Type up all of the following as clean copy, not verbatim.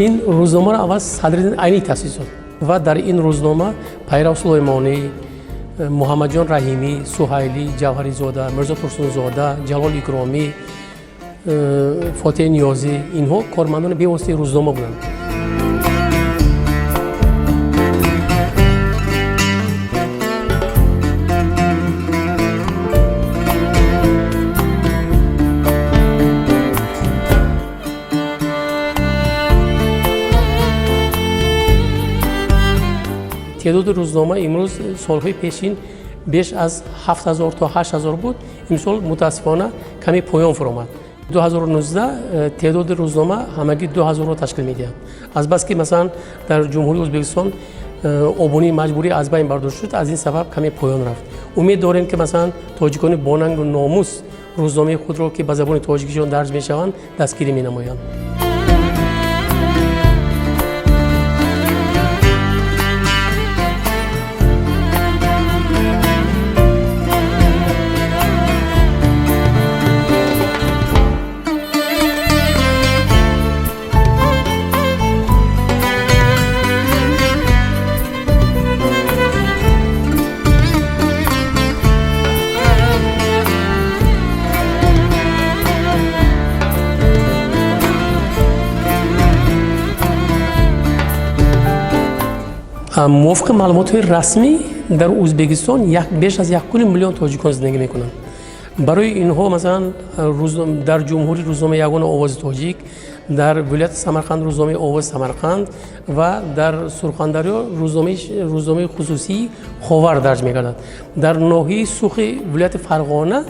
Ин рӯзномаро аввал Садриддин Айнӣ таъсис дод ва дар ин рӯзнома Пайрав Сулаймонӣ, Муҳаммадҷон Раҳимӣ, Суҳайлӣ, Ҷавҳаризода, Мирзо Турсунзода, Ҷалол Икромӣ, Фотеҳи Ниёзӣ, инҳо кормандони бевоситаи рӯзнома буданд. Теъдоди рӯзнома имрӯз, солҳои пешин беш аз 7000 то 8000 буд, имсол мутаассифона каме поён фуромад. 2019 теъдоди рӯзнома ҳамагӣ 2000-ро ташкил медиҳад, азбаски масалан дар Ҷумҳурии Ӯзбекистон обунии маҷбурӣ аз байн бардошта шуд, аз ин сабаб каме поён рафт. Умед дорем, ки масалан тоҷикони бонангу номус рӯзномаи худро, ки ба забони тоҷикишон дарҷ мешаванд, дастгирӣ менамоянд. Мувофиқи маълумотҳои расмӣ, дар Ӯзбекистон беш аз 1,5 миллион тоҷикон зиндагӣ мекунанд. Барои инҳо масалан дар ҷумҳурӣ рӯзномаи ягона Овози тоҷик, дар вилояти Самарқанд рӯзномаи Овози Самарқанд ва дар Сурхондарё рӯзномаи хусусии Ховар дарҷ мегардад. Дар ноҳияи Сухи вилояти Фарғона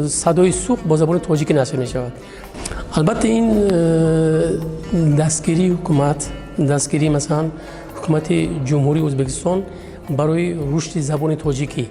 Садои Сух бо забони тоҷикӣ нашр мешавад. Албатта, ин дастгирии ҳукумат, дастгирии масалан ҳукумати Ҷумҳурии Ӯзбекистон барои рушди забони тоҷикӣ.